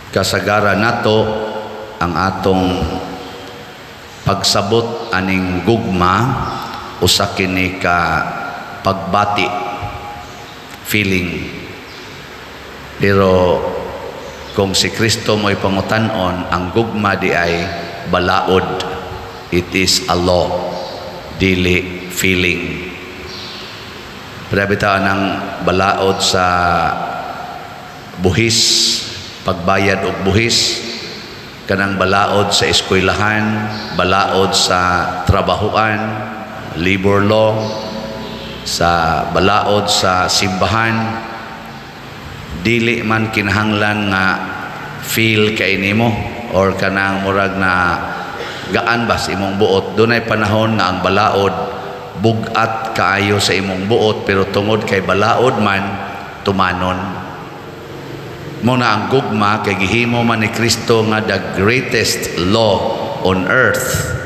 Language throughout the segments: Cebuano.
Kasagaran nato, ang atong pagsabot aning gugma, usa kini ka pagbati, feeling. Pero kung si Kristo mo'y pangutan-on, ang gugma diay balaod. It is a law, dili feeling. Pero bitaw ng balaod sa buhis, pagbayad og buhis, kanang balaod sa eskwelahan, balaod sa trabahuan, labor law, sa balaod sa simbahan, dili man kinahanglan nga feel kay nimo or kanang murag na gaan ba sa imong buot. Dunay panahon nga ang balaod bugat kaayo sa imong buot, pero tungod kay balaod man, tumanon mo na. Ang gugma kay gihimo man ni Kristo nga the greatest law on earth.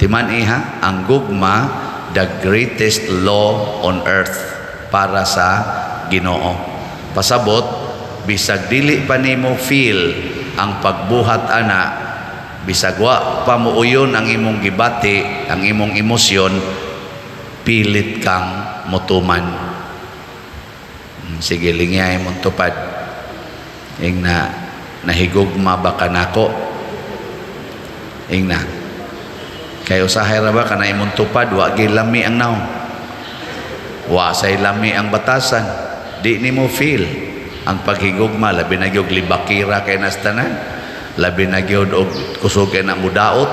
Timan iha, ang gugma, the greatest law on earth para sa Ginoo. Pasabot, bisag dili pa nimo feel ang pagbuhat ana, bisag wa pa muuyon ang imong gibati, ang imong emosyon, pilit kang mutuman. Sige, lingyay mong tupad. Ing na, "Nahigugma ba ka nako?" Ing na. Kay usahay ra ba kana imong tupad, wa gyud lami ang nawong. Wa say lami ang batasan. Di nimo feel ang paghigugma, labi na gyud libakira kay nas tanan. Labi na gyud og kusog kay na mudaot.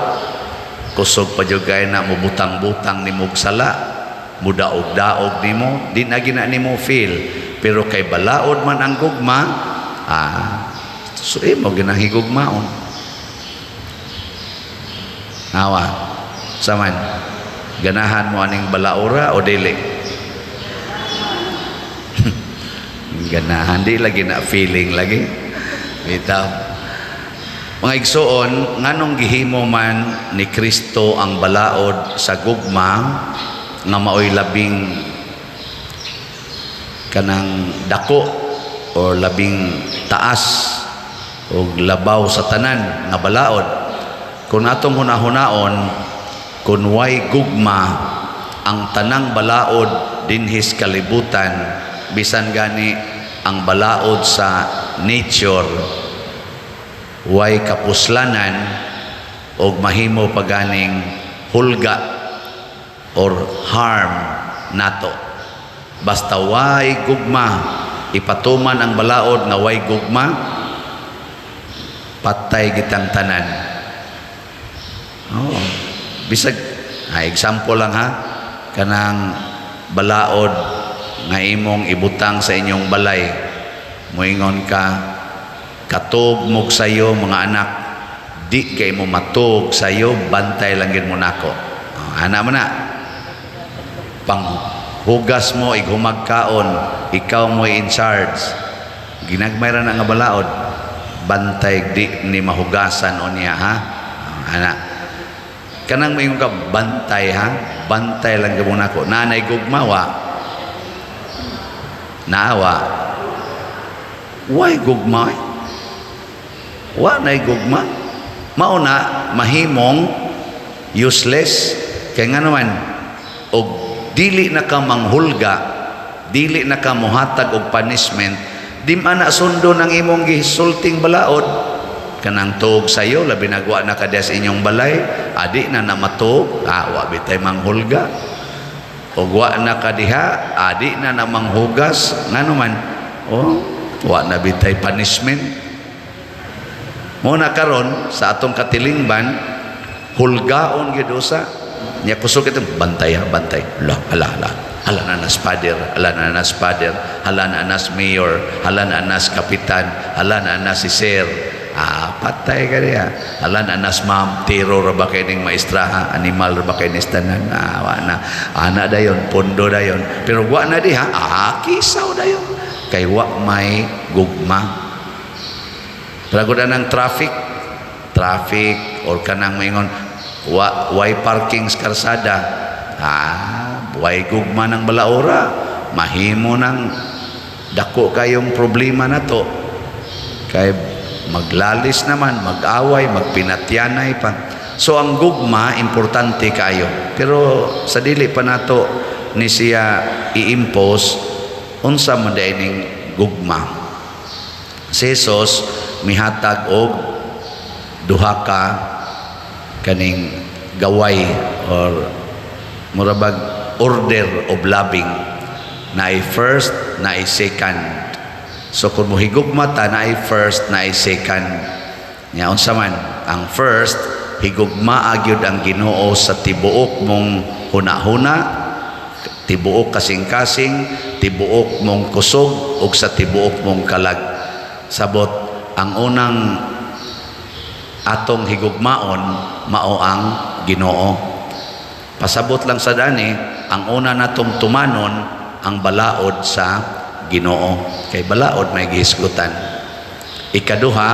Kusog pa gyud kay na mubutang-butang nimo og sala. Mudaog-daog nimo, di na gina nimo feel. Pero kay balaod man ang gugma, so imo ginahigugmaon. Awa, saman, ganahan mo aning balaura o dili? Ganahan, di lagi na feeling lagi. Bitaw. Mga igsuon, nganong gihimo man ni Kristo ang balaod sa gugma nga maoy labing kanang dako or labing taas o labaw sa tanan nga balaod? Kung atong hunahunaon, kung way gugma, ang tanang balaod dinhis kalibutan, bisan gani ang balaod sa nature, way kapuslanan og mahimo paganing hulga or harm nato. Basta way gugma, ipatuman ang balaod nga way gugma, patay gitang tanan. Oh, bisag example lang ha, kanang balaod nga imong ibutang sa inyong balay, moingon ka, "Katog mo sayo, mga anak, di kay mo matog sayo, bantay lang gid mo nako." Oh, ana man na pang hugas mo ighumagkaon, ikaw mo in charge. Ginagmay ra na nga balaod, "Bantay, di ni mahugasan unya ha." Ana kanang moingon ka, "Bantay ha, bantay lang gid mo nako." Nanay gugma wa naawa, way gugma eh. Wa nay gugma, mao na mahimong useless, kay nga naman og dili na ka manghulga, dili na ka mohatag og punishment, di man na sundon ang imong gisulting balaod. Kanang tuog sayo, labi nagwa na ka diya sa inyong balay, adi na na matuog, wa bitay manghulga. Og wa na ka diha, adi na na manghugas, ngano man, oh, wa na bitay punishment. Mo na karon sa atong katilingban, hulgaon gyud usa nya. Kusog ito, "Bantay ha, bantay." La, hala, hala, hala na nas father, hala na nas father, hala na nas mayor, hala na nas kapitan, hala na nas si sir. Patay ka diya. Hala na nas ma'am, tiro ra ba kay ning maestraha, animal ra ba kay ning tanan. Wa na. Ana dayon, pondo dayon. Pero wa na diha, kisaw dayon. Kay wa may gugma. Pero ng traffic, traffic or kanang maingon, wa way parking sa karsada. Way gugma ng balaora, mahimo ng dako kayong problema na to. Kay Maglalis naman, mag-away, magpinatyanay pa. So ang gugma, importante kayo. Pero sa dili pa nato ni siya i-impose, unsa man diay ning gugma? Si Jesus mihatag og duha ka kaning gaway or murabag order of loving, naay first, naay second. So kung mohigugma ta, naay first, naay second. Nya unsa man ang first? Higugmaa gyud ang Ginoo sa tibuok mong hunahuna, tibuok kasing-kasing, tibuok mong kusog ug sa tibuok mong kalag. Sabot, ang unang atong higugmaon mao ang Ginoo. Pasabot lang sa dani, ang una natong tumanon ang balaod sa Ginoo, kay balaod may gihisgutan. Ikaduha,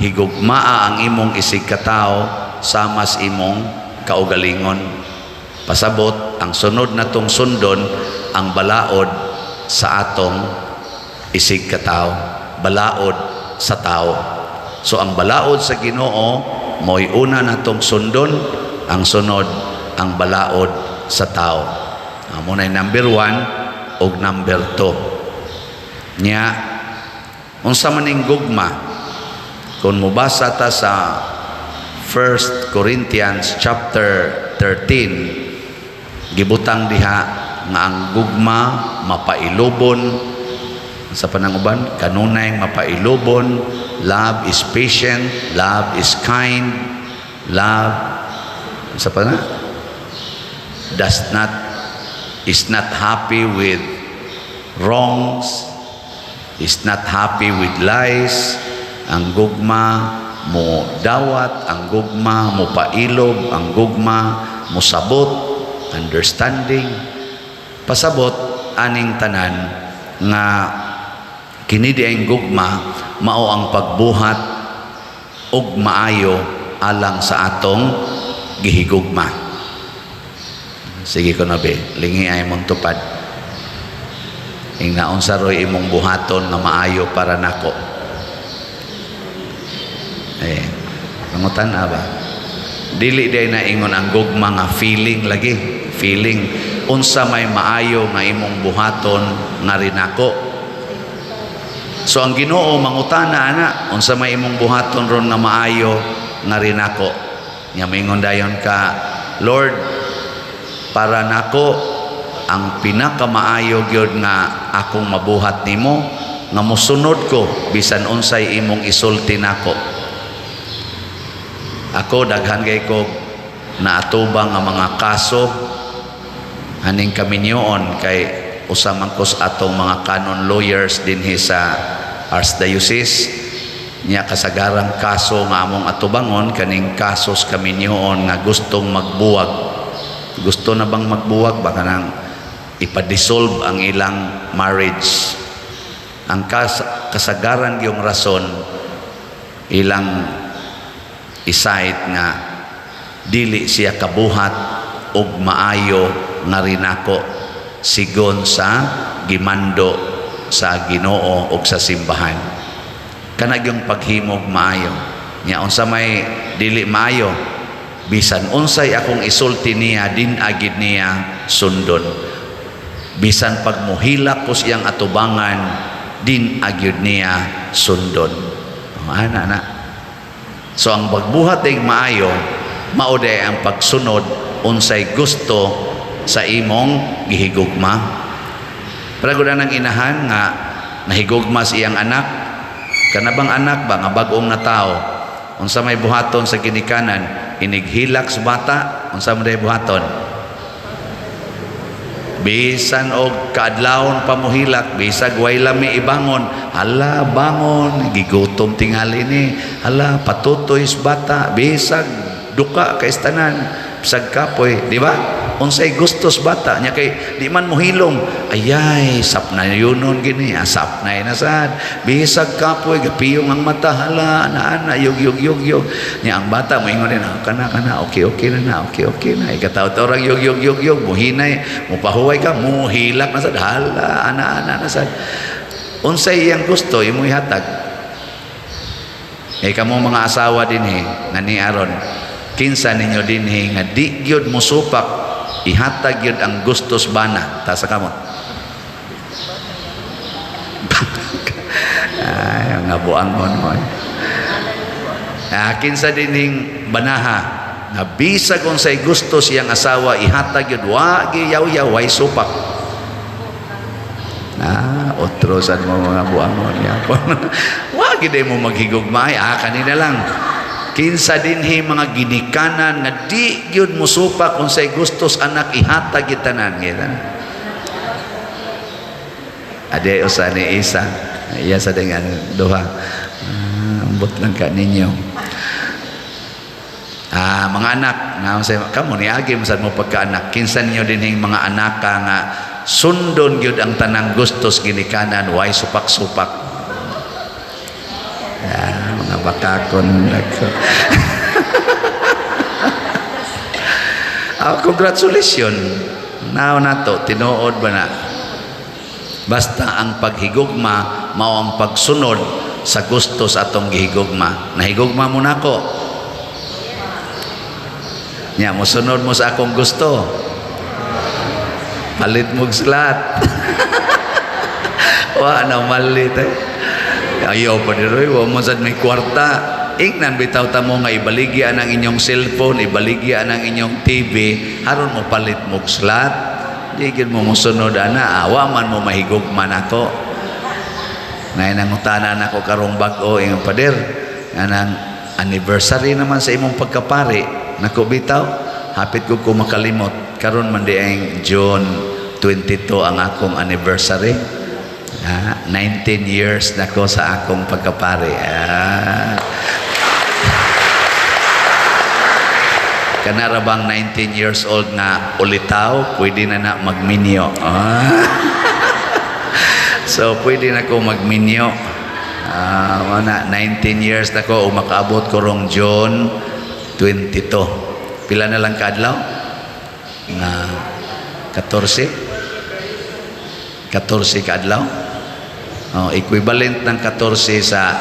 higugmaa ang imong isig katawo samas imong kaugalingon. Pasabot, ang sunod natong sundon ang balaod sa atong isig katawo, balaod sa tao. So ang balaod sa Ginoo mo'y una natong sundon, ang sunod ang balaod sa tao. Amo na number 1 ug number 2. Nya unsa man ning gugma? Kung mobasa ta sa 1 Corinthians chapter 13, gibutang diha nga ang gugma mapailubon sa pananguban, kanunay mapailubon, love is patient, love is kind, love sa pa na does not is not happy with wrongs, is not happy with lies. Ang gugma mo dawat, ang gugma mo pailob, ang gugma mo sabot, understanding. Pasabot aning tanan nga kini di ang gugma mao ang pagbuhat og maayo alang sa atong gihigugma. Sige ko na be, lingi ay mong tupad. Ingna unsa roy imong buhaton nga maayo para nako? Eh, pangutan ba? Dili day na ingon ang gugma nga feeling lagi, feeling. Unsa may maayo nga imong buhaton nga rinako? So ang Ginoo mangutana ana, unsa may imong buhaton ron nga maayo nga rinako? Nya moingon dayon ka, "Lord, para nako ang pinakamaayo gyud nga akong mabuhat nimo nga mosunod ko bisan unsay imong isulti nako." Ako, daghan kay ko naatubang nga mga kaso aning kaminyoon kay usa man ko sa atong mga canon lawyers dinhi sa Archdiocese. Nya kasagarang kaso nga among atubangon kaning kasos kaminyoon nga gustong magbuwag. Gusto na bang magbuwag ba, kanang ipa-dissolve ang ilang marriage. Ang kasagaran yung rason ilang i-cite nga dili siya kabuhat og maayo nga rinako sigon sa gimando sa Ginoo og sa simbahan. Kana yung paghimog maayo. Nya unsa may dili maayo? Bisan unsay akong isulti niya, din agid niya sundon. Bisan pag muhilak ko siyang atubangan, din agyud niya sundon. Oh, ana na. So ang pagbuhat ay maayo, mao day ang pagsunod unsay gusto sa imong gihigugma. Para gud ang inahan nga nahigugma sa iyang anak, kana bang anak ba nga bag-ong natao, unsa may buhaton sa ginikanan inighilak sa bata? Unsa man day buhaton? Bisan og kaadlawon pa mohilak, bisag way lami ibangon, "Hala, bangon, gigutom tingali ni." Hala, patutoy sa bata bisag duka kay tanan, bisag kapoy, di ba? Unsay gustos bata nya kay di man mohilom, ayay, sap na yunon gini, asap na inasad. Bisag kapoy, gapiyong ang mata, hala, ana ana, yug yug yug yug. Nya ang bata moingon din, "Ah, kana kana, okay okay na na, okay okay na." Ikataw orang yug yug yug yug, muhinay, mupahuway ka, muhilak na sad, hala, ana ana na sad. Unsay iyang gusto imo ihatag. Eh, kamo mga asawa dinhi nga ni aron, kinsa ninyo dinhi nga di gyud musupak, ihatag gyud ang gustos bana? Taas kamot. Ay, nga buangon mo eh. Ah, kinsa dinhing banaha nga bisag unsay gusto siyang asawa, ihatag gyud, wa giyaw-yaw, way supak? Ah, otro sad mo mga buangon yapon. Wa gid mo maghigugma. Ah, kanina lang. Kinsa dinhi mga ginikanan nga di gyud musupak, unsay gustos anak ihatag gyud tanan? Kita. Ade usa ni isa. Iya sa dengan duha. Ah, ambot lang ka ninyo. Ah, mga anak, na say kamo niagi man sad mo pagkaanak. Kinsa ninyo dinhing mga anaka nga sundon gyud ang tanang gustos ginikanan, way supak-supak? Ah, mga bakakon nagko. Ah, congratulations. Now nato tinuod ba na? Basta ang paghigugma mao ang pagsunod sa gusto sa atong gihigugma. Nahigugma mo nako. Nya mosunod mo sa akong gusto. Palit mo slot. Wa na malit eh. Ayaw pa ni Roy, wa mo sad may kwarta. Ingnan bitaw ta mo nga ibaligya ang inyong cellphone, ibaligya ang inyong TV, haron mo palit mo slot. Di gyud mo mosunod ana, awa man mo mahigugma nako. Nay nangutana nako karong bag-o, ingon, "Pader, anang anniversary naman sa imong pagkapari." Nako bitaw, hapit ko makalimot. Karon man di ang June 22 ang akong anniversary. Ah, 19 years na ko sa akong pagkapari. Ah. Kanara bang 19 years old nga ulitaw, pwede na na magminyo. Ah. So, pwede na ko magminyo. Ah, wala, 19 years na ko, makaabot ko rong June 22. Pila na lang kaadlaw? Nga 14? 14 kaadlaw? Oh, equivalent ng 14 sa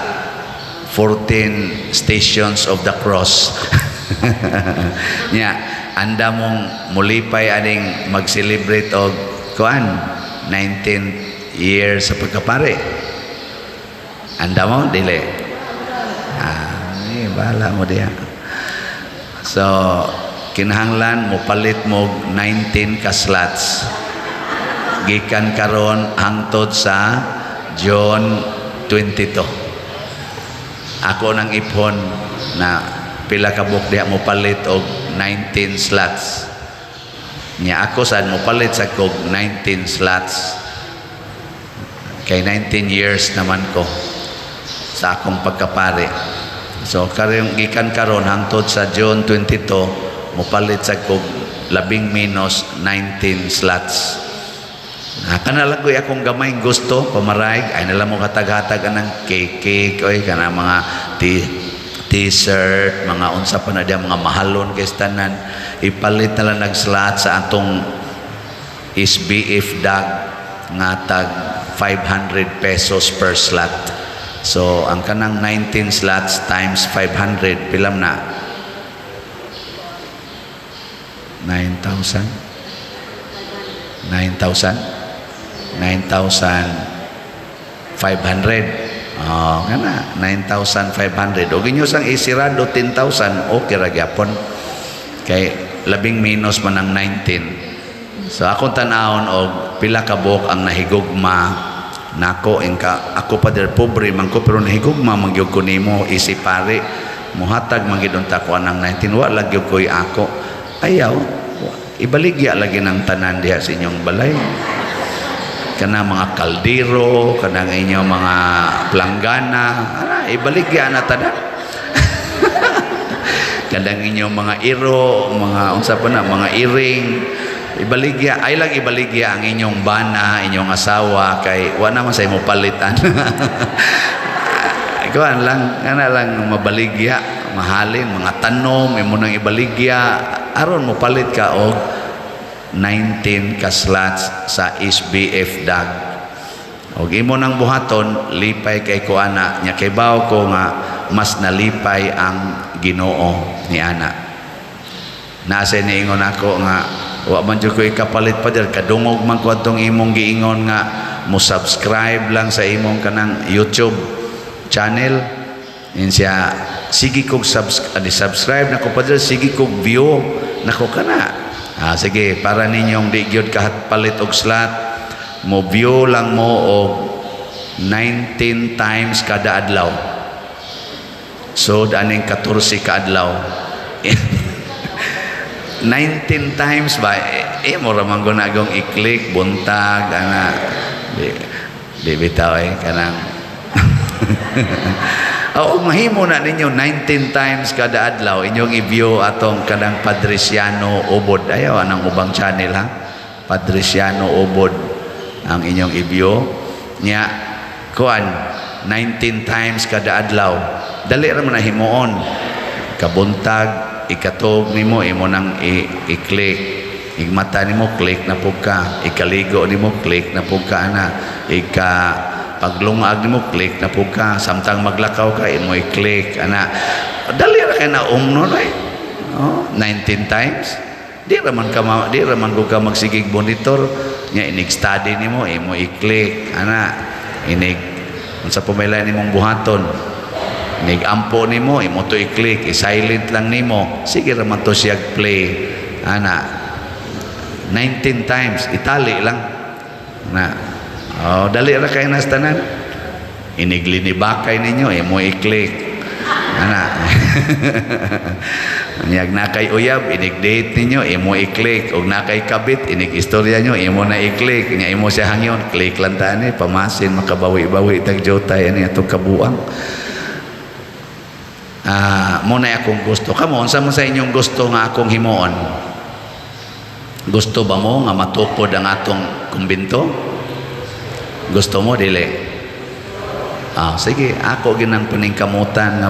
14 Stations of the Cross. Nya, anda mong mulipay aning mag-celebrate og kuan 19 years sa pagkapare. Anda mo dili? Ah, eh, bahala mo diha. So, kinahanglan mo palit mo 19 ka slots. Gikan karon hangtod sa June 22. Ako nang ipon na pila ka buok diha mo palit og 19 slots. Nya ako sad mo palit sa kog 19 slots. Kay 19 years naman ko sa akong pagkapari. So karon, gikan karon hangtod sa June 22, mopalit sa kog labing menos 19 slots. Ah, kana lang ko'y akong gamay gusto pamaraig ay nala mo katag-hatag anang cake cake oy, kana mga t-shirt, mga unsa pa na diya, mga mahalon kay tanan, ipalit na lang nag-slot sa atong SBF dag nga tag 500 pesos per slot. So ang kanang 19 slots times 500, pilam na? 9,000, 9,000, 9,500. Oh, kana 9,500. Og inyo sang isirado 10,000, okay ra gyapon. Kay labing minus man ang 19. So akong tan-awon og pila ka buok ang nahigugma nako, ingka ako, "Pader, pobre man ko pero nahigugma man gyud ko nimo isip pare. Muhatag man gyud unta ko anang 19, wa lang gyud ko'y ako." Ayaw, ibaligya lagi ng tanan diha sa inyong balay, kana mga kaldero, kanang inyong mga planggana, ara, ibaligya na tanan. Kanang inyong mga iro, mga unsa pa na, mga iring, ibaligya. Ay lang ibaligya ang inyong bana, inyong asawa, kay wa naman sa imo palitan. Ikaw lang, kana lang mabaligya, mahalin, mga tanom, imo nang ibaligya, aron mo palit ka og 19 ka slots sa SBF dag. Og imo nang buhaton, lipay kay ko ana nya, kay bawo ko nga mas nalipay ang Ginoo ni ana. Nasa niingon ako nga wa man jud ko ikapalit, Pader, kadungog man ko atong imong giingon nga mo subscribe lang sa imong kanang YouTube channel. Yun siya, sige kog subscribe nako, Pader, sige kog view nako kana. Ah, sige, para ninyong di gyud kahat palit og slot, mo view lang mo og 19 times kada adlaw. So aning 14 ka adlaw. 19 times ba eh, mo ra man gong i-click buntag ana, di bitaw eh kanang. Oo, mahimo na ninyo 19 times kada adlaw inyong i-view atong kanang Padriciano Ubod. Ayaw anang ubang channel ha. Padriciano Ubod ang inyong i-view. Nya kuan 19 times kada adlaw. Dali ra man na himuon. Kabuntag, ikatog nimo, imo nang i-click. Igmata nimo, click na pud ka. Ikaligo nimo, click na pud ka ana. Ika paglungag nimo, click na pud ka. Samtang maglakaw ka, imo i-click ana. Dali ra kay na umno na eh. Oh, 19 times. Di ra man ka magsigig monitor nya. Inig study nimo, imo i-click ana. Inig unsa pa may lain nimong buhaton, inig ampo nimo, imo to i-click, i-silent lang nimo, sige ra man to siya play ana. 19 times, itali lang na. Oh, dali ra kay nas tanan. Iniglinibakay ninyo, imo i-click ana. Nyag na kay uyab, inig date ninyo, imo i-click. Og na kay kabit, inig istorya nyo, imo na i-click. Nya imo siya hangyon, click lang tani, pamasin makabawi-bawi tag jotay ani atong kabuang. Ah, mo na akong gusto. Kamo, unsa man sa inyong gusto nga akong himuon? Gusto ba mo nga matukod ang atong kumbinto? Gusto mo dili? Ah, sige, ako ginang paningkamutan nga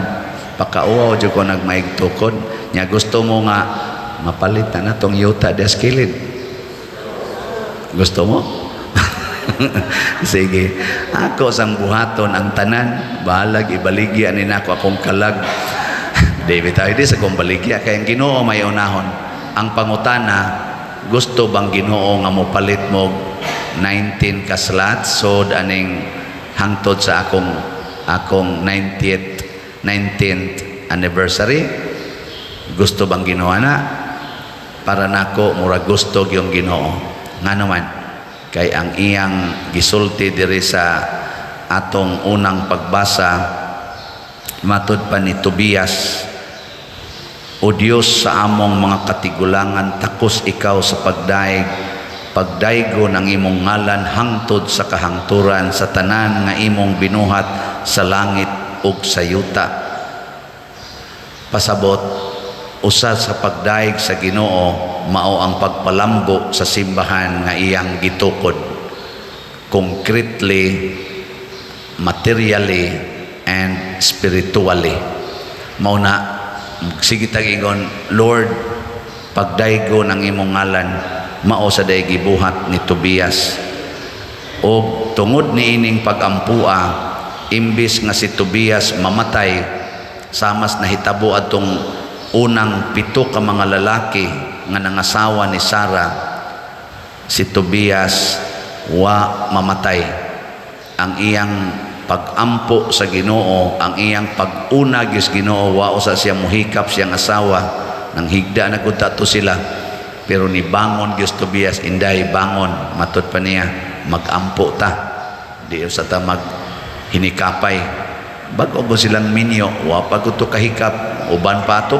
pakauwaw jud ko nagmaig tukod. Nya gusto mo nga mapalit na natong yuta des kilid? Gusto mo? Sige. Ako sang buhaton ang tanan, bahalag ibaligya ni nako akong kalag. David tayo di sa kong baligya kay ang Ginoo may unahon. Ang pangutana, gusto bang Ginoo nga mopalit mo 19 ka slots so aning hangtod sa akong 90th 19th anniversary? Gusto bang Ginoo na? Para nako, mura gusto gyung Ginoo. Ngano man? Kay ang iyang gisulti diri sa atong unang pagbasa, matud pa ni Tobias, "O Dios sa among mga katigulangan, takos ikaw sa pagdaig, pagdaygon ang imong ngalan hangtod sa kahangturan sa tanan nga imong binuhat sa langit ug sa yuta." Pasabot, usa sa pagdaig sa Ginoo mao ang pagpalambo sa simbahan nga iyang gitukod, concretely, materially and spiritually. Mao na sige tag ingon, "Lord, pagdaygon ang imong ngalan." Mao sa day gibuhat ni Tobias. Og tungod niining pag-ampua, imbis nga si Tobias mamatay samas nahitabo atong unang pito ka mga lalaki nga nangasawa ni Sara, si Tobias wa mamatay. Ang iyang pagampo sa Ginoo, ang iyang pag-una gyud sa Ginoo, wa usa siya muhikap siyang asawa nang higda na gud to sila, pero ni bangon gyud Tobias. "Inday, bangon," matud pa niya, "magampo ta, di usa ta mag hinikapay." Bag-o ko silang minyo, wa pa ko to kahikap, uban pa ato,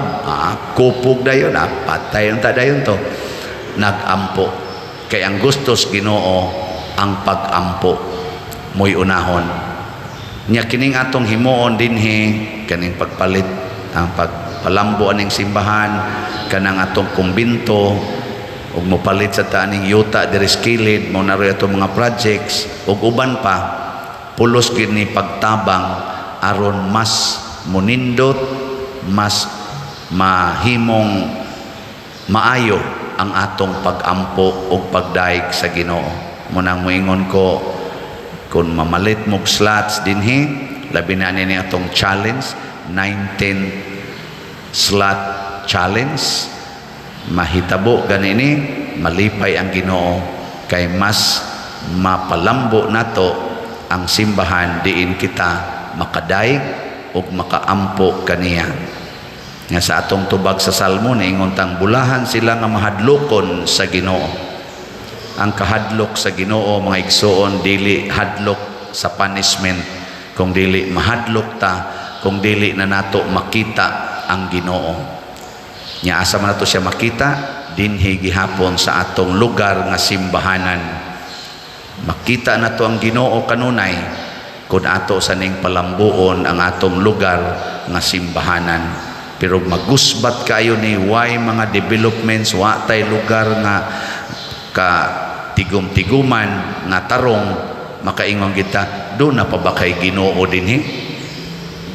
kupog dayon, patay ang ta dayon to. Nagampo kay ang gustos Ginoo ang pagampo mo'y unahon nya. Kining atong himuon dinhi, kaning pagpalit, ang pagpalambo aning simbahan, kanang atong kumbinto ug mopalit sa ta aning yuta diri sa kilid, mao na roy atong mga projects ug uban pa, pulos gid ni pagtabang aron mas munindot, mas mahimong maayo ang atong pagampo ug pagdaig sa Ginoo. Munang moingon ko, kung mamalit mog slots dinhi Labi na ni atong challenge, 19 slot challenge. Mahitabo gani ni, malipay ang Ginoo kay mas mapalambo nato ang simbahan diin kita makadayeg ug makaampo kaniya. Nga sa atong tubag sa Salmo, niingon tang bulahan sila nga mahadlokon sa Ginoo. Ang kahadlok sa Ginoo, mga igsuon, dili hadlok sa punishment. Kung dili mahadlok ta kung dili na nato makita ang Ginoo. Nya asa man nato siya makita? Dinhi gihapon sa atong lugar nga simbahanan. Makita nato ang Ginoo kanunay kung ato sa ning palambuon ang atong lugar nga simbahanan. Pero magusbat kayo ni why mga developments, wa tay lugar nga ka tigom-tiguman nga tarong, makaingon kita, "Duna pa ba kay Ginoo dinhi?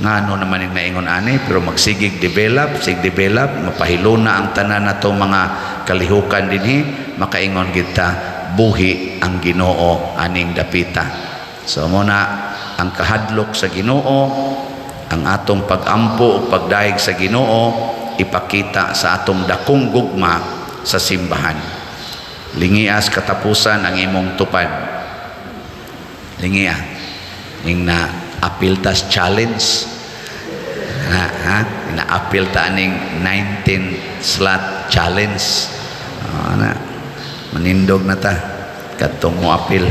Ngano naman yung naingon ani?" Pero magsigig develop, sig develop, mapahiluna ang tanan nato mga kalihukan dinhi, makaingon kita, "Buhi ang Ginoo aning dapita." So mao na ang kahadlok sa Ginoo, ang atong pagampo o pagdayeg sa Ginoo, ipakita sa atong dakong gugma sa simbahan. Lingias katapusan ang imong tupad. Lingia ning na apil tas challenge na, ha, na apil ta aning 19 slot challenge. Oh, na manindog na ta kadtong mo apil.